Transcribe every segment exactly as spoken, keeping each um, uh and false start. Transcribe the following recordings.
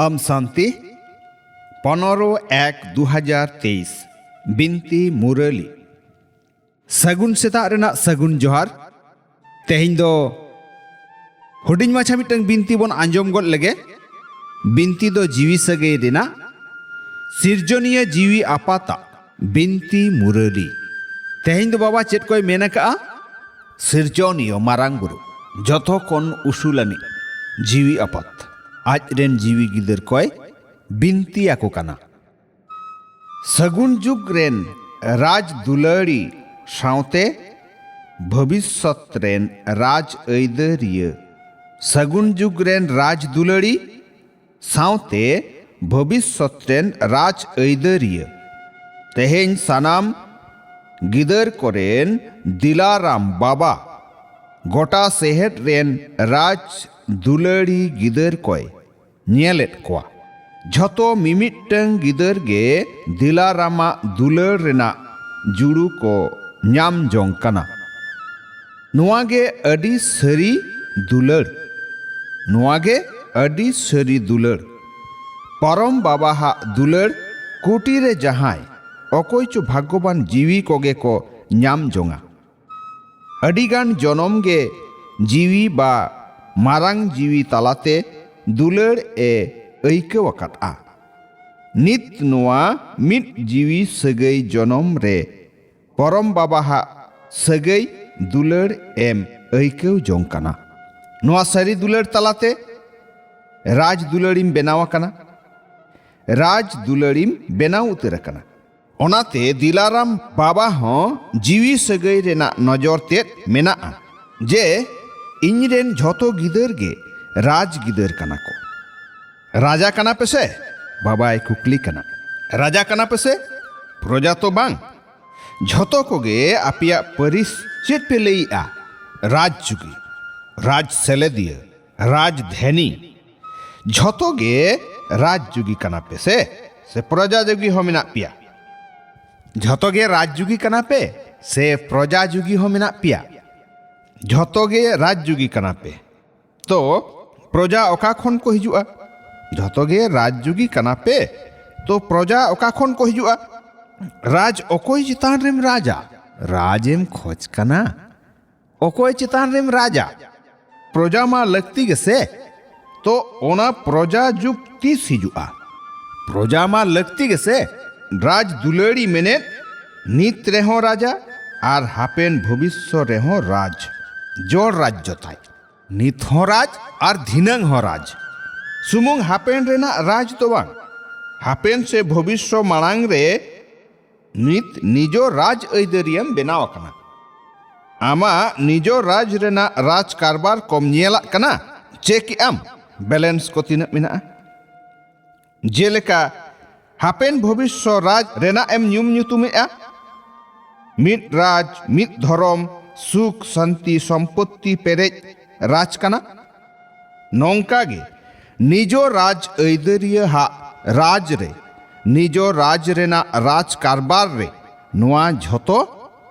ᱟᱢ ᱥᱟᱱᱛᱤ, ᱯᱚᱱᱨᱚ ᱮᱠ ᱫᱩ ᱦᱟᱡᱟᱨ ᱛᱮᱭᱤᱥ, ᱵᱤᱱᱛᱤ ᱢᱩᱨᱟᱹᱞᱤ᱾ ᱥᱟᱹᱜᱩᱱ ᱥᱮᱛᱟᱜ ᱨᱮᱱᱟᱜ ᱥᱟᱹᱜᱩᱱ ᱡᱚᱦᱟᱨ᱾ ᱛᱮᱦᱮᱧ ᱫᱚ ᱦᱩᱰᱤᱧ ᱢᱟᱪᱷᱟ ᱢᱤᱫᱴᱟᱝ ᱵᱤᱱᱛᱤ ᱵᱚᱱ ᱟᱸᱡᱚᱢ ᱜᱚᱫ ᱞᱮᱜᱮ᱾ ᱵᱤᱱᱛᱤ ᱫᱚ ᱡᱤᱣᱤ ᱥᱟᱹᱜᱟᱹᱭ ᱨᱮᱱᱟᱜ ᱥᱤᱨᱡᱚᱱᱤᱭᱟᱹ ᱡᱤᱣᱤ ᱟᱯᱟᱛᱟᱜ ᱵᱤᱱᱛᱤ ᱢᱩᱨᱟᱹᱞᱤ᱾ ᱛᱮᱦᱮᱧ ᱫᱚ ᱵᱟᱵᱟ ᱪᱮᱫ ᱠᱚᱭ ᱢᱮᱱ ᱟᱠᱟᱜᱼᱟ? ᱥᱤᱨᱡᱚᱱᱤᱭᱟᱹ ᱢᱟᱨᱟᱝ ᱵᱩᱨᱩ, ᱡᱚᱛᱚ ᱠᱷᱚᱱ ᱩᱥᱩᱞᱟᱱᱤᱡ ᱡᱤᱣᱤ ᱟᱯᱟᱛ, ᱟᱡ ᱨᱮᱱ ᱡᱤᱣᱤ ᱜᱤᱫᱟᱹᱨ ᱠᱚᱭ ᱵᱤᱱᱛᱤ ᱟᱠᱚ ᱠᱟᱱᱟ᱾ ᱥᱟᱹᱜᱩᱱ ᱡᱩᱜᱽ ᱨᱮᱱ ᱨᱟᱡᱽ ᱫᱩᱞᱟᱹᱲᱤ ᱥᱟᱶᱛᱮ ᱵᱷᱚᱵᱤᱥᱥᱚᱛ ᱨᱮᱱ ᱨᱟᱡᱽ ᱟᱹᱭᱫᱟᱹᱨᱤᱭᱟᱹ᱾ ᱥᱟᱹᱜᱩᱱ ᱡᱩᱜᱽ ᱨᱮᱱ ᱨᱟᱡᱽ ᱫᱩᱞᱟᱹᱲᱤ ᱥᱟᱶᱛᱮ ᱵᱷᱚᱵᱤᱥᱥᱚᱛ ᱨᱮᱱ ᱨᱟᱡᱽ ᱟᱹᱭᱫᱟᱹᱨᱤᱭᱟᱹ᱾ ᱛᱮᱦᱮᱧ ᱥᱟᱱᱟᱢ ᱜᱤᱫᱟᱹᱨ ᱠᱚᱨᱮᱱ ᱫᱤᱞᱟᱨᱟᱢ ᱵᱟᱵᱟ ᱜᱚᱴᱟ ᱥᱮᱦᱮᱫ ᱨᱮᱱ ᱨᱟᱡᱽ ᱫᱩᱞᱟᱹᱲᱤ ᱜᱤᱫᱟᱹᱨ ᱠᱚᱭ ᱧᱮᱞᱮᱫ ᱠᱚᱣᱟ᱾ ᱡᱷᱚᱛᱚ ᱢᱤᱢᱤᱫᱴᱟᱹᱝ ᱜᱤᱫᱟᱹᱨ ᱜᱮ ᱫᱤᱞᱟᱨᱟᱢᱟᱜ ᱫᱩᱞᱟᱹᱲ ᱨᱮᱱᱟᱜ ᱡᱩᱲᱩ ᱠᱚ ᱧᱟᱢ ᱡᱚᱝ ᱠᱟᱱᱟ᱾ ᱱᱚᱣᱟ ᱜᱮ ᱟᱹᱰᱤ ᱥᱟᱹᱨᱤ ᱫᱩᱞᱟᱹᱲ᱾ ᱱᱚᱣᱟ ᱜᱮ ᱟᱹᱰᱤ ᱥᱟᱹᱨᱤ ᱫᱩᱞᱟᱹᱲ᱾ ᱯᱟᱨᱚᱢ ᱵᱟᱵᱟᱦᱟᱜ ᱫᱩᱞᱟᱹᱲ ᱠᱩᱴᱤ ᱨᱮ ᱡᱟᱦᱟᱸᱭ ᱚᱠᱚᱭ ᱪᱚ ᱵᱷᱟᱜᱽᱜᱚᱵᱟᱱ ᱡᱤᱣᱤ ᱠᱚᱜᱮ ᱠᱚ ᱧᱟᱢ ᱡᱚᱝᱟ᱾ ᱟᱹᱰᱤᱜᱟᱱ ᱡᱚᱱᱚᱢ ᱜᱮ ᱡᱤᱣᱤ ᱵᱟ ᱢᱟᱨᱟᱝ ᱡᱤᱣᱤ ᱛᱟᱞᱟᱛᱮ ᱫᱩᱞᱟᱹᱲ ᱮ ᱟᱹᱭᱠᱟᱹᱣ ᱟᱠᱟᱫᱼᱟ᱾ ᱱᱤᱛ ᱱᱚᱣᱟ ᱢᱤᱫ ᱡᱤᱣᱤ ᱥᱟᱹᱜᱟᱹᱭ ᱡᱚᱱᱚᱢ ᱨᱮ ᱯᱚᱨᱚᱢ ᱵᱟᱵᱟᱦᱟᱜ ᱥᱟᱹᱜᱟᱹᱭ ᱫᱩᱞᱟᱹᱲ ᱮᱢ ᱟᱹᱭᱠᱟᱹᱣ ᱡᱚᱝ ᱠᱟᱱᱟ᱾ ᱱᱚᱣᱟ ᱥᱟᱹᱨᱤ ᱫᱩᱞᱟᱹᱲ ᱛᱟᱞᱟᱛᱮ ᱨᱟᱡᱽ ᱫᱩᱞᱟᱹᱲᱤᱢ ᱵᱮᱱᱟᱣ ᱟᱠᱟᱱᱟ, ᱨᱟᱡᱽ ᱫᱩᱞᱟᱹᱲᱤᱢ ᱵᱮᱱᱟᱣ ᱩᱛᱟᱹᱨ ᱟᱠᱟᱱᱟ᱾ ᱚᱱᱟᱛᱮ ᱫᱤᱞᱟᱨᱟᱢ ᱵᱟᱵᱟ ᱦᱚᱸ ᱡᱤᱣᱤ ᱥᱟᱹᱜᱟᱹᱭ ᱨᱮᱱᱟᱜ ᱱᱚᱡᱚᱨ ᱛᱮᱫ ᱢᱮᱱᱟᱜᱼᱟ ᱡᱮ ᱤᱧ ᱨᱮᱱ ᱡᱷᱚᱛᱚ ᱜᱤᱫᱟᱹᱨ ᱜᱮ ᱨᱟᱡᱽ ᱜᱤᱫᱟᱹᱨ ᱠᱟᱱᱟ ᱠᱚ᱾ "ᱨᱟᱡᱟ ᱠᱟᱱᱟ ᱯᱮ ᱥᱮ?" ᱵᱟᱵᱟᱭ ᱠᱩᱠᱞᱤ ᱠᱟᱱᱟ᱾ "ᱨᱟᱡᱟ ᱠᱟᱱᱟ ᱯᱮ ᱥᱮ? ᱯᱨᱚᱡᱟ ᱛᱚ ᱵᱟᱝ᱾ ᱡᱷᱚᱛᱚ ᱠᱚᱜᱮ ᱟᱯᱮᱭᱟᱜ ᱯᱟᱹᱨᱤᱥ ᱪᱮᱫ ᱯᱮ ᱞᱟᱹᱭᱮᱜᱼᱟ? ᱨᱟᱡᱽ ᱡᱩᱜᱤ, ᱨᱟᱡᱽ ᱥᱮᱞᱮᱫᱤᱭᱟᱹ, ᱨᱟᱡᱽ ᱫᱷᱮᱱᱤ᱾ ᱡᱷᱚᱛᱚ ᱜᱮ ᱨᱟᱡᱽ ᱡᱩᱜᱤ ᱠᱟᱱᱟ ᱯᱮ ᱥᱮ? ᱥᱮ ᱯᱨᱚᱡᱟ ᱡᱩᱜᱤ ᱦᱚᱸ ᱢᱮᱱᱟᱜ ᱯᱮᱭᱟ?" ᱡᱷᱚᱛᱚ ᱜᱮ ᱨᱟᱡᱽ ᱡᱩᱜᱤ ᱠᱟᱱᱟ ᱯᱮ ᱥᱮ ᱯᱨᱚᱡᱟ ᱡᱩᱜᱤ ᱦᱚᱸ ᱢᱮᱱᱟᱜ ᱯᱮᱭᱟ? ᱡᱷᱚᱛᱚ ᱜᱮ ᱨᱟᱡᱽ ᱡᱩᱜᱤ ᱠᱟᱱᱟ ᱯᱮ᱾ ᱛᱚ ᱯᱨᱚᱡᱟ ᱚᱠᱟ ᱠᱷᱚᱱ ᱠᱚ ᱦᱤᱡᱩᱜᱼᱟ? ᱡᱷᱚᱛᱚ ᱜᱮ ᱨᱟᱡᱽᱡᱩᱜᱤ ᱠᱟᱱᱟ ᱯᱮ᱾ ᱛᱚ ᱯᱨᱚᱡᱟ ᱚᱠᱟ ᱠᱷᱚᱱ ᱠᱚ ᱦᱤᱡᱩᱜᱼᱟ? ᱨᱟᱡᱽ ᱚᱠᱚᱭ ᱪᱮᱛᱟᱱ ᱨᱮᱢ ᱨᱟᱡᱟ? ᱨᱟᱡᱽ ᱮᱢ ᱠᱷᱚᱡᱽ ᱠᱟᱱᱟ? ᱚᱠᱚᱭ ᱪᱮᱛᱟᱱ ᱨᱮᱢ ᱨᱟᱡᱟ? ᱯᱨᱚᱡᱟ ᱢᱟ ᱞᱟᱹᱠᱛᱤ ᱜᱮᱥᱮ᱾ ᱛᱚ ᱚᱱᱟ ᱯᱨᱚᱡᱟ ᱡᱩᱜᱽ ᱛᱤᱥ ᱦᱤᱡᱩᱜᱼᱟ? ᱯᱨᱚᱡᱟ ᱢᱟ ᱞᱟᱹᱠᱛᱤ ᱜᱮᱥᱮ᱾ ᱨᱟᱡᱽ ᱫᱩᱞᱟᱹᱲᱤ ᱢᱮᱱᱮᱫ ᱱᱤᱛ ᱨᱮᱦᱚᱸ ᱨᱟᱡᱟ ᱟᱨ ᱦᱟᱯᱮᱱ ᱵᱷᱚᱵᱤᱥᱥᱚ ᱨᱮᱦᱚᱸ ᱨᱟᱡᱽ᱾ ᱡᱚᱲ ᱨᱟᱡᱽᱡᱚ ᱛᱟᱭ᱾ ᱱᱤᱛ ᱦᱚᱸ ᱨᱟᱡᱽ ᱟᱨ ᱫᱷᱤᱱᱟᱹᱝ ᱦᱚᱸ ᱨᱟᱡᱽ᱾ ᱥᱩᱢᱩᱝ ᱦᱟᱯᱮᱱ ᱨᱮᱱᱟᱜ ᱨᱟᱡᱽ ᱫᱚ ᱵᱟᱝ, ᱦᱟᱯᱮᱱ ᱥᱮ ᱵᱷᱚᱵᱤᱥᱥᱚ ᱢᱟᱲᱟᱝ ᱨᱮ ᱱᱤᱛ ᱱᱤᱡᱚ ᱨᱟᱡᱽ ᱟᱹᱭᱫᱟᱹᱨᱤᱭᱟᱹᱢ ᱵᱮᱱᱟᱣ ᱟᱠᱟᱱᱟ᱾ ᱟᱢᱟᱜ ᱱᱤᱡᱚ ᱨᱟᱡᱽ ᱨᱮᱱᱟᱜ ᱨᱟᱡᱽ ᱠᱟᱨᱵᱟᱨ ᱠᱚᱢ ᱧᱮᱞᱟᱜ ᱠᱟᱱᱟ? ᱪᱮᱠ ᱮᱜ ᱟᱢ ᱵᱮᱞᱮᱱᱥ ᱠᱚ ᱛᱤᱱᱟᱹᱜ ᱢᱮᱱᱟᱜᱼᱟ? ᱡᱮᱞᱮᱠᱟ ᱦᱟᱯᱮᱱ ᱵᱷᱚᱵᱤᱥᱥᱚ ᱨᱟᱡᱽ ᱨᱮᱱᱟᱜ ᱮᱢ ᱧᱩᱢ ᱧᱩᱛᱩᱢᱮᱜᱼᱟ᱾ ᱢᱤᱫ ᱨᱟᱡᱽ, ᱢᱤᱫ ᱫᱷᱚᱨᱚᱢ, ᱥᱩᱠ, ᱥᱟᱱᱛᱤ, ᱥᱚᱢᱯᱚᱛᱛᱤ ᱯᱮᱨᱮᱡ ᱨᱟᱡᱽ ᱠᱟᱱᱟ᱾ ᱱᱚᱝᱠᱟ ᱜᱮ ᱱᱤᱡᱚ ᱨᱟᱡᱽ ᱟᱹᱭᱫᱟᱹᱨᱤᱭᱟᱹ ᱦᱟᱜ ᱨᱟᱡᱽ ᱨᱮ, ᱱᱤᱡᱚ ᱨᱟᱡᱽ ᱨᱮᱱᱟᱜ ᱨᱟᱡᱽ ᱠᱟᱨᱵᱟᱨ ᱨᱮ ᱱᱚᱣᱟ ᱡᱷᱚᱛᱚ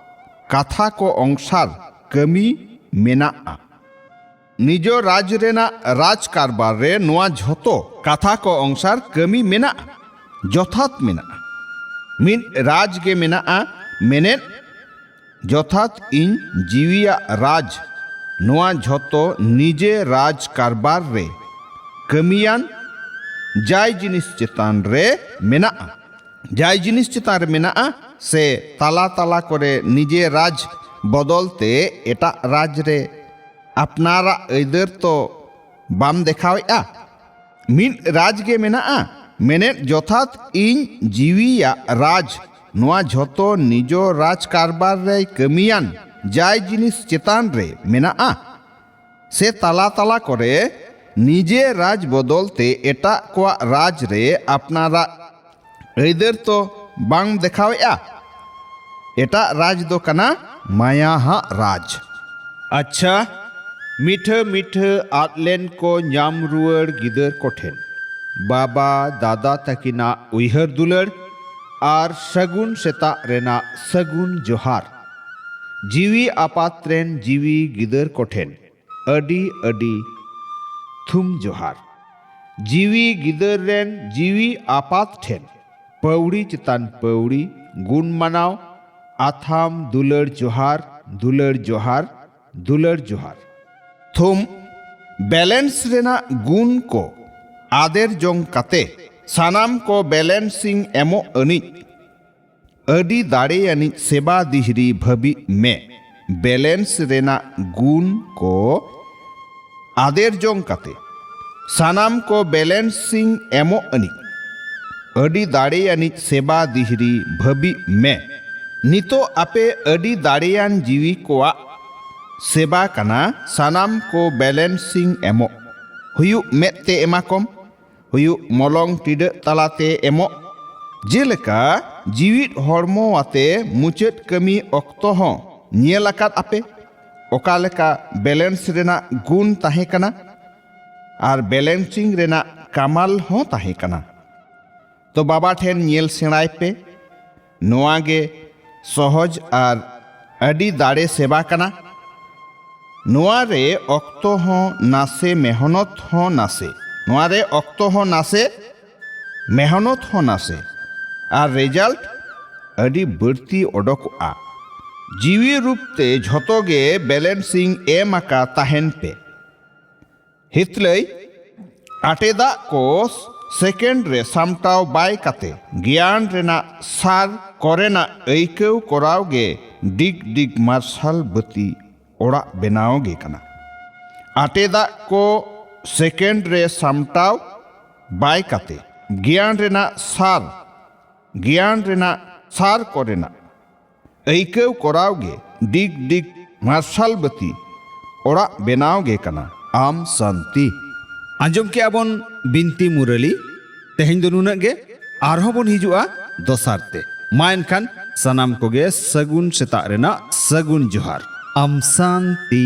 ᱠᱟᱛᱷᱟ ᱠᱚ ᱚᱝᱥᱟᱨ ᱠᱟᱹᱢᱤ ᱢᱮᱱᱟᱜᱼᱟ᱾ ᱱᱤᱡᱚ ᱨᱟᱡᱽ ᱨᱮᱱᱟᱜ ᱨᱟᱡᱽ ᱠᱟᱨᱵᱟᱨ ᱨᱮ ᱱᱚᱣᱟ ᱡᱷᱚᱛᱚ ᱠᱟᱛᱷᱟ ᱠᱚ ᱚᱝᱥᱟᱨ ᱠᱟᱹᱢᱤ ᱢᱮᱱᱟᱜᱼᱟ, ᱡᱚᱛᱷᱟᱛ ᱢᱮᱱᱟᱜᱼᱟ᱾ ᱢᱤᱫ ᱨᱟᱡᱽ ᱜᱮ ᱢᱮᱱᱟᱜᱼᱟ, ᱢᱮᱱᱮᱫ ᱡᱚᱛᱷᱟᱛ ᱤᱧ ᱡᱤᱣᱤᱭᱟᱜ ᱨᱟᱡᱽ, ᱱᱚᱣᱟ ᱡᱷᱚᱛᱚ ᱱᱤᱡᱮ ᱨᱟᱡᱽ ᱠᱟᱨᱵᱟᱨ ᱨᱮ ᱠᱟᱹᱢᱤᱭᱟᱱ ᱡᱟᱭ ᱡᱤᱱᱤᱥ ᱪᱮᱛᱟᱱ ᱨᱮ ᱢᱮᱱᱟᱜᱼᱟ᱾ ᱡᱟᱭ ᱡᱤᱱᱤᱥ ᱪᱮᱛᱟᱱ ᱨᱮ ᱢᱮᱱᱟᱜᱼᱟ ᱥᱮ ᱛᱟᱞᱟ ᱛᱟᱞᱟ ᱠᱚᱨᱮ ᱱᱤᱡᱮ ᱨᱟᱡᱽ ᱵᱚᱫᱚᱞ ᱛᱮ ᱮᱴᱟᱜ ᱨᱟᱡᱽ ᱨᱮ ᱟᱯᱱᱟᱨᱟᱜ ᱟᱹᱭᱫᱟᱹᱨ ᱛᱚ ᱵᱟᱢ ᱫᱮᱠᱷᱟᱣᱮᱫᱼᱟ? ᱢᱤᱫ ᱨᱟᱡᱽ ᱜᱮ ᱢᱮᱱᱟᱜᱼᱟ, ᱢᱮᱱᱮᱫ ᱡᱚᱛᱷᱟᱛ ᱤᱧ ᱡᱤᱣᱤᱭᱟᱜ ᱨᱟᱡᱽ, ᱱᱚᱣᱟ ᱡᱷᱚᱛᱚ ᱱᱤᱡᱚ ᱨᱟᱡᱽ ᱠᱟᱨᱵᱟᱨ ᱨᱮᱭ ᱠᱟᱹᱢᱤᱭᱟᱱ ᱡᱟᱭ ᱡᱤᱱᱤᱥ ᱪᱮᱛᱟᱱ ᱨᱮ ᱢᱮᱱᱟᱜᱼᱟ ᱥᱮ ᱛᱟᱞᱟ ᱛᱟᱞᱟ ᱠᱚᱨᱮ ᱱᱤᱡᱮ ᱨᱟᱡᱽ ᱵᱚᱫᱚᱞ ᱛᱮ ᱮᱴᱟᱜ ᱠᱚᱣᱟᱜ ᱨᱟᱡᱽ ᱨᱮ ᱟᱯᱱᱟᱨᱟᱜ ᱟᱹᱭᱫᱟᱹᱨ ᱛᱚ ᱵᱟᱝ ᱫᱮᱠᱷᱟᱣᱮᱫᱼᱟ? ᱮᱴᱟᱜ ᱨᱟᱡᱽ ᱫᱚ ᱠᱟᱱᱟ ᱢᱟᱭᱟ ᱦᱟᱜ ᱨᱟᱡᱽ᱾ ᱟᱪᱪᱷᱟ, ᱢᱤᱴᱷᱟᱹ ᱢᱤᱴᱷᱟᱹ ᱟᱫ ᱞᱮᱱ ᱠᱚ ᱧᱟᱢ ᱨᱩᱣᱟᱹᱲ ᱜᱤᱫᱟᱹᱨ ᱠᱚᱴᱷᱮᱱ ᱵᱟᱵᱟ ᱫᱟᱫᱟ ᱛᱟᱹᱠᱤᱱᱟᱜ ᱩᱭᱦᱟᱹᱨ ᱫᱩᱞᱟᱹᱲ ᱟᱨ ᱥᱟᱹᱜᱩᱱ ᱥᱮᱛᱟᱜ ᱨᱮᱱᱟᱜ ᱥᱟᱹᱜᱩᱱ ᱡᱚᱦᱟᱨ᱾ ᱡᱤᱣᱤ ᱟᱯᱟᱛ ᱨᱮᱱ ᱡᱤᱣᱤ ᱜᱤᱫᱟᱹᱨ ᱠᱚᱴᱷᱮᱱ ᱟᱹᱰᱤ ᱟᱹᱰᱤ ᱛᱷᱩᱢ ᱡᱚᱦᱟᱨ᱾ ᱡᱤᱣᱤ ᱜᱤᱫᱟᱹᱨ ᱨᱮᱱ ᱡᱤᱣᱤ ᱟᱯᱟᱛ ᱴᱷᱮᱱ ᱯᱟᱹᱣᱲᱤ ᱪᱮᱛᱟᱱ ᱯᱟᱹᱣᱲᱤ ᱜᱩᱱ ᱢᱟᱱᱟᱣ, ᱟᱛᱷᱟᱢ ᱫᱩᱞᱟᱹᱲ ᱡᱚᱦᱟᱨ, ᱫᱩᱞᱟᱹᱲ ᱡᱚᱦᱟᱨ, ᱫᱩᱞᱟᱹᱲ ᱡᱚᱦᱟᱨ᱾ ᱛᱷᱩᱢ, ᱵᱮᱞᱮᱱᱥ ᱨᱮᱱᱟᱜ ᱜᱩᱱ ᱠᱚ ᱟᱫᱮᱨ ᱡᱚᱝ ᱠᱟᱛᱮ ᱥᱟᱱᱟᱢ ᱠᱚ ᱵᱮᱞᱮᱱᱥᱤᱝ ᱮᱢᱚᱜ ᱟᱹᱱᱤᱡ ᱟᱹᱰᱤ ᱫᱟᱲᱮᱭᱟᱱᱤᱡ ᱥᱮᱵᱟ ᱫᱤᱦᱨᱤ ᱵᱷᱟᱹᱵᱤᱜ ᱢᱮ᱾ ᱵᱮᱞᱮᱱᱥ ᱨᱮᱱᱟᱜ ᱜᱩᱱ ᱠᱚ ᱟᱫᱮᱨ ᱡᱚᱝ ᱠᱟᱛᱮ ᱥᱟᱱᱟᱢ ᱠᱚ ᱵᱮᱞᱮᱱᱥᱤᱝ ᱮᱢᱚᱜ ᱟᱹᱱᱤᱡ ᱟᱹᱰᱤ ᱫᱟᱲᱮᱭᱟᱱᱤᱡ ᱥᱮᱵᱟ ᱫᱤᱦᱨᱤ ᱵᱷᱟᱹᱵᱤᱜ ᱢᱮ᱾ ᱱᱤᱛᱚᱜ ᱟᱯᱮ ᱟᱹᱰᱤ ᱫᱟᱲᱮᱭᱟᱱ ᱡᱤᱣᱤ ᱠᱚᱣᱟᱜ ᱥᱮᱵᱟ ᱠᱟᱱᱟ᱾ ᱥᱟᱱᱟᱢ ᱠᱚ ᱵᱮᱞᱮᱱᱥᱤᱝ ᱮᱢᱚᱜ ᱦᱩᱭᱩᱜ ᱢᱮᱫ ᱛᱮ ᱮᱢᱟ ᱠᱚᱢ, ᱦᱩᱭᱩᱜ ᱢᱚᱞᱚᱝ ᱴᱤᱰᱟᱹᱜ ᱛᱟᱞᱟᱛᱮ ᱮᱢᱚᱜ᱾ ᱡᱮᱞᱮᱠᱟ ᱡᱤᱣᱤᱫ ᱦᱚᱲᱢᱚ ᱟᱛᱮ ᱢᱩᱪᱟᱹᱫ ᱠᱟᱹᱢᱤ ᱚᱠᱛᱚ ᱦᱚᱸ ᱧᱮᱞ ᱟᱠᱟᱫ ᱟᱯᱮ ᱚᱠᱟ ᱞᱮᱠᱟ ᱵᱮᱞᱮᱱᱥ ᱨᱮᱱᱟᱜ ᱜᱩᱱ ᱛᱟᱦᱮᱸ ᱠᱟᱱᱟ ᱟᱨ ᱵᱮᱞᱮᱱᱥᱤᱝ ᱨᱮᱱᱟᱜ ᱠᱟᱢᱟᱞ ᱦᱚᱸ ᱛᱟᱦᱮᱸ ᱠᱟᱱᱟ᱾ ᱛᱚ ᱵᱟᱵᱟ ᱴᱷᱮᱱ ᱧᱮᱞ ᱥᱮᱬᱟᱭ ᱯᱮ᱾ ᱱᱚᱣᱟ ᱜᱮ ᱥᱚᱦᱚᱡ ᱟᱨ ᱟᱹᱰᱤ ᱫᱟᱲᱮ ᱥᱮᱵᱟ ᱠᱟᱱᱟ᱾ ᱱᱚᱣᱟ ᱨᱮ ᱚᱠᱛᱚ ᱦᱚᱸ ᱱᱟᱥᱮ, ᱢᱮᱦᱱᱚᱛ ᱦᱚᱸ ᱱᱟᱥᱮ᱾ ᱱᱚᱣᱟ ᱨᱮ ᱚᱠᱛᱚ ᱦᱚᱸ ᱱᱟᱥᱮ, ᱢᱮᱦᱱᱚᱛ ᱦᱚᱸ ᱱᱟᱥᱮ, ᱟᱨ ᱨᱮᱡᱟᱞᱴ ᱟᱹᱰᱤ ᱵᱟᱹᱲᱛᱤ ᱚᱰᱚᱠᱚᱜᱼᱟ᱾ ᱡᱤᱣᱤ ᱨᱩᱯ ᱛᱮ ᱡᱷᱚᱛᱚ ᱜᱮ ᱵᱮᱞᱮᱱᱥᱤᱝ ᱮᱢ ᱟᱠᱟ ᱛᱟᱦᱮᱱ ᱯᱮ᱾ ᱦᱤᱛᱞᱟᱹᱭ ᱟᱴᱮᱫᱟᱜ ᱠᱚ ᱥᱮᱠᱮᱱᱰ ᱨᱮ ᱥᱟᱢᱴᱟᱣ ᱵᱟᱭ ᱠᱟᱛᱮ ᱜᱮᱭᱟᱱ ᱨᱮᱱᱟᱜ ᱥᱟᱨ ᱠᱚᱨᱮᱱᱟᱜ ᱟᱹᱭᱠᱟᱹᱣ ᱠᱚᱨᱟᱣ ᱜᱮ ᱰᱤᱜᱽ ᱰᱤᱜᱽ ᱢᱟᱨᱥᱟᱞ ᱵᱟᱹᱛᱤ ᱚᱲᱟᱜ ᱵᱮᱱᱟᱣ ᱜᱮ ᱠᱟᱱᱟ᱾ ᱟᱴᱮᱫᱟᱜ ᱠᱚ ᱥᱮᱠᱮᱱᱰ ᱨᱮ ᱥᱟᱢᱴᱟᱣ ᱵᱟᱭ ᱠᱟᱛᱮ ᱜᱮᱭᱟᱱ ᱨᱮᱱᱟᱜ ᱥᱟᱨ, ᱜᱮᱭᱟᱱ ᱨᱮᱱᱟᱜ ᱥᱟᱨ ᱠᱚᱨᱮᱱᱟᱜ ᱟᱹᱭᱠᱟᱹᱣ ᱠᱚᱨᱟᱣ ᱜᱮ ᱰᱤᱜᱽ ᱰᱤᱜᱽ ᱢᱟᱨᱥᱟᱞ ᱵᱟᱹᱛᱤ ᱚᱲᱟᱜ ᱵᱮᱱᱟᱣ ᱜᱮ ᱠᱟᱱᱟ᱾ ᱟᱢ ᱥᱟᱱᱛᱤ᱾ ᱟᱸᱡᱚᱢ ᱠᱮᱜᱼᱟ ᱵᱚᱱ ᱵᱤᱱᱛᱤ ᱢᱩᱨᱟᱹᱞᱤ᱾ ᱛᱮᱦᱮᱧ ᱫᱚ ᱱᱩᱱᱟᱹᱜ ᱜᱮ, ᱟᱨᱦᱚᱸ ᱵᱚᱱ ᱦᱤᱡᱩᱜᱼᱟ ᱫᱚᱥᱟᱨ ᱛᱮ᱾ ᱢᱟ ᱮᱱᱠᱷᱟᱱ ᱥᱟᱱᱟᱢ ᱠᱚᱜᱮ ᱥᱟᱹᱜᱩᱱ ᱥᱮᱛᱟᱜ ᱨᱮᱱᱟᱜ ᱥᱟᱹᱜᱩᱱ ᱡᱚᱦᱟᱨ᱾ ᱟᱢ ᱥᱟᱱᱛᱤ᱾